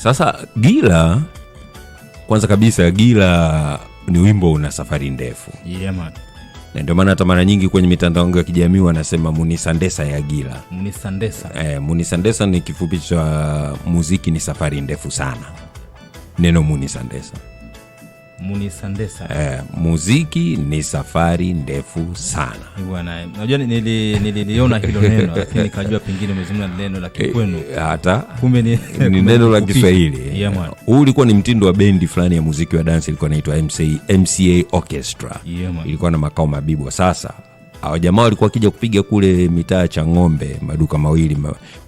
Sasa Gila, kwanza kabisa Gila ni wimbo una safari ndefu. Yeah, man. Na ndio maana hata mara nyingi kwenye mitandao yangu ya kijamii wanasema Munisandesa ya Gila. Munisandesa. Munisandesa ni kifupi cha muziki ni safari ndefu sana. Neno Munisandesa. Munisandesa. Muziki ni safari ndefu sana. Bwana, unajua nililiona hilo neno lakini nikajua pengine umezungumza neno la Kikwenu. Hata kumbe ni neno la Kiswahili. Yeah, man. Huu ulikuwa ni mtindo wa bendi fulani ya muziki wa dance, ilikuwa inaitwa MCA Orchestra. Yeah, man. Ilikuwa na makao Mabibwa. Sasa hao jamaa walikuwa wakija kupiga kule mitaa cha Ng'ombe, maduka mawili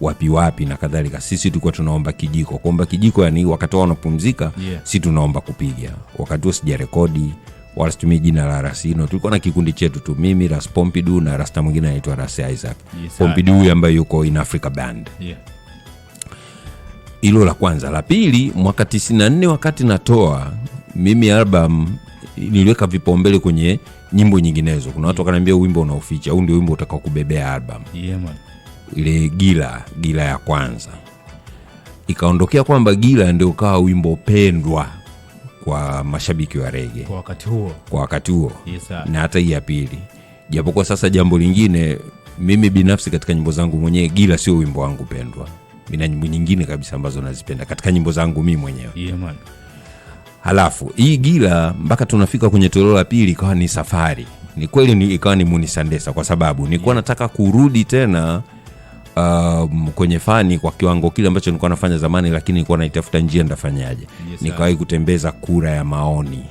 wapi wapi na kadhalika. Sisi tulikuwa tunaomba kijiko. Kuomba kijiko yani wakati wao wanapumzika, yeah, sisi tunaomba kupiga. Wakati huo sijarekodi wala situmii jina la Rasino. Tulikuwa na kikundi chetu tu, mimi Ras Pompidou na Rasta mwingine anaitwa Ras Isaac. Yes, Pompidou huyu ambaye yuko in Africa Band. Yeah. Hilo la kwanza. La pili, mwaka 94 wakati natoa mimi album niliweka vipaumbele kwenye nyimbo nyinginezo. Kuna watu wakaniambia wimbo unaoficha, huu ndio wimbo utakao kubebea album. Yeah, man. Ile Gila ya kwanza. Ikaondokea kwamba Gila ndio kawa wimbo pendwa kwa mashabiki wa reggae kwa wakati huo. Kwa wakati huo. Yes, sir. Na hata hii ya pili. Japokuwa sasa jambo lingine, mimi binafsi katika nyimbo zangu mwenyewe Gila sio wimbo wangu pendwa. Nina nyimbo nyingine kabisa ambazo nazipenda katika nyimbo zangu mimi mwenyewe. Yeah, man. Halafu hii Gila mpaka tunafika kwenye toleo la pili ikawa ni safari. Ni kweli ikawa ni Munisandesa kwa sababu nilikuwa nataka kurudi tena kwenye fani kwa kiwango kile ambacho nilikuwa nafanya zamani, lakini nilikuwa naitafuta njia nitafanyaje. Yes, nikawahi kutembeza kura ya maoni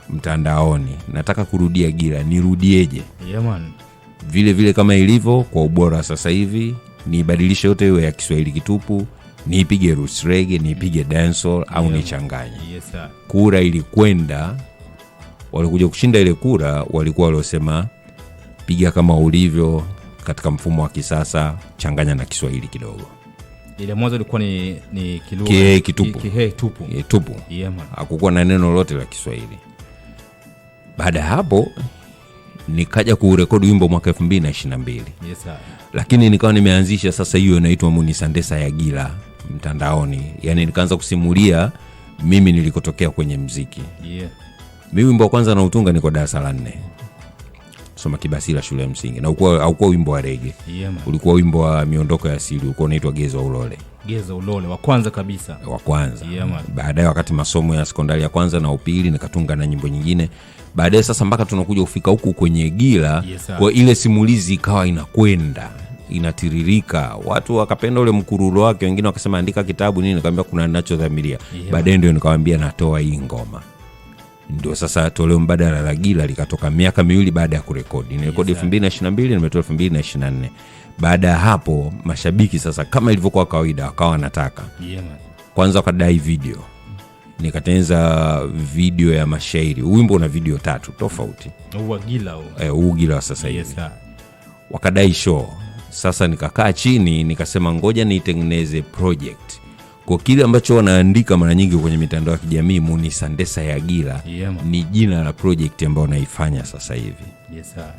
mtandaoni. Nataka kurudia Gila, nirudieje? Yeah, man. Vile vile kama ilivyo kwa ubora sasa hivi, nibadilishe yote iwe ya Kiswahili kitupu, niipige roots reggae, niipige dancehall au nichanganye. Yes, sir. Kura ilikwenda, walikuja kushinda ile kura walikuwa waliosema piga kama ulivyo katika mfumo wa kisasa, changanya na Kiswahili kidogo. Ile mwanzo ilikuwa ni Kilugha kitupu. Tupu. Tupu. Yeah, man. Hakukuwa na neno lolote la Kiswahili. Baada ya hapo nikaja kurekodi wimbo mwaka 2022. Yes, sir. Lakini nikawa nimeanzisha sasa hiyo inaitwa Munisandesa ya Gila mtandaoni. Yaani nikaanza kusimulia mimi nilikotokea kwenye muziki. Yeah. Mimi wimbo wa kwanza nautunga niko darasa la 4. Soma Kibasila shule ya msingi. Na haukuwa wimbo wa reggae. Yeah, man. Ulikuwa wimbo wa miondoko ya asili, ulikuwa unaitwa Geza Ulole. Geza Ulole wa kwanza kabisa. Wa kwanza. Yeah, man. Baadaye wakati masomo ya sekondari ya kwanza na upili nikatunga na nyimbo nyingine. Baadaye sasa mpaka tunakuja kufika huku kwenye Gila, yes, kwa ile simulizi ikawa inakwenda inatiririka. Watu wakapenda ule mkurulo wake, wengine wakasema andika kitabu nini, nikamwambia kuna ninachodhamiria. Yeah. Baadaye ndio nikamwambia natoa hii ngoma. Ndio sasa toleo mbadala la Gila likatoka miaka miwili baada ya kurekodi. Nilirekodi 2022, nimetoa 2024. Baada ya hapo mashabiki sasa kama ilivyokuwa kawaida wakawa wanataka. Yeah, man. Kwanza wakadai video. Nikatengeneza video ya mashairi. Wimbo una video 3 tofauti. Huu Gila huu. Huu Gila sasa hivi. Yes, sir. Wakadai show. Sasa nikakaa chini nikasema ngoja nitengeneze project. Kwa kile ambacho wanaandika mara nyingi kwenye mitandao ya kijamii Munisandesa ya Gila, yeah, ni jina la project ambayo naifanya sasa hivi. Yes, sir.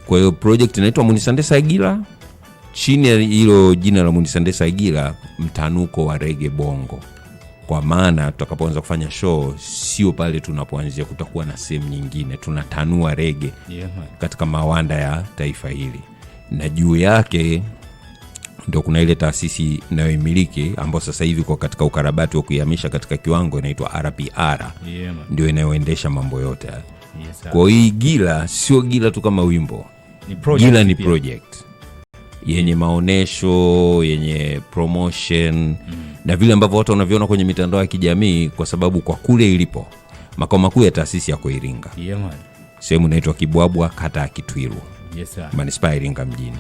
Kwa hiyo project inaitwa Munisandesa ya Gila. Chini ya hilo jina la Munisandesa ya Gila, mtanuko wa reggae bongo. Kwa maana tutakapoanza kufanya show sio pale tunapoanzia, kutakuwa na sehemu nyingine tunatanua reggae, yeah, man, katika mawanda ya taifa hili. Na juu yake ndio kuna ile taasisi inayoimiliki ambayo sasa hivi kwa katika ukarabati wa kuihamisha katika kiwango inaitwa RPR. Yeah, man. Ndio inayoendesha mambo yote. Yes, sir. Kwa hii Gila sio Gila tu kama wimbo. Ni project. Gila ni pia. Project yenye maonesho, yenye promotion, na vile ambavyo watu wanaviona kwenye mitandao ya kijamii, kwa sababu kwa kule ilipo makao makuu ya taasisi yako Iringa. Yeah, man. Sehemu inaitwa Kibwabwa, kata ya Kitwiru. Yes, sir. Manispaa ya Iringa mjini.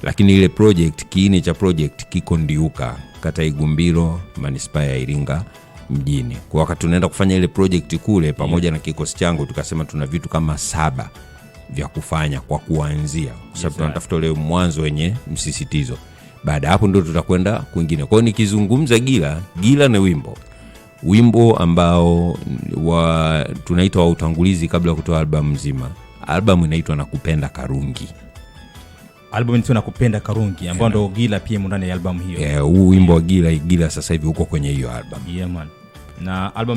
Lakini ile project, kiini cha project kiko Ndiuka, kata Igumbiro, manispaa ya Iringa mjini. Kwa wakati tunaenda kufanya ile project kule pamoja na kikosi changu, tukasema tuna vitu kama 7 vya kufanya kwa kuanzia, kwa sababu tunatafuta ule mwanzo wenye msisitizo. Baada hapo ndio tutakwenda kwingine. Kwa hiyo nikizungumza Gila, Gila ni wimbo. Wimbo ambao tunaita wa utangulizi kabla ya kutoa albamu nzima. Albamu inaitwa Nakupenda Karungi. Album inaitwa Nakupenda Karungi, ambayo ndo Gila pia imo ndani ya albamu hiyo. Huu wimbo wa Gila Gila sasa hivi uko kwenye hiyo album. Yeah man, na album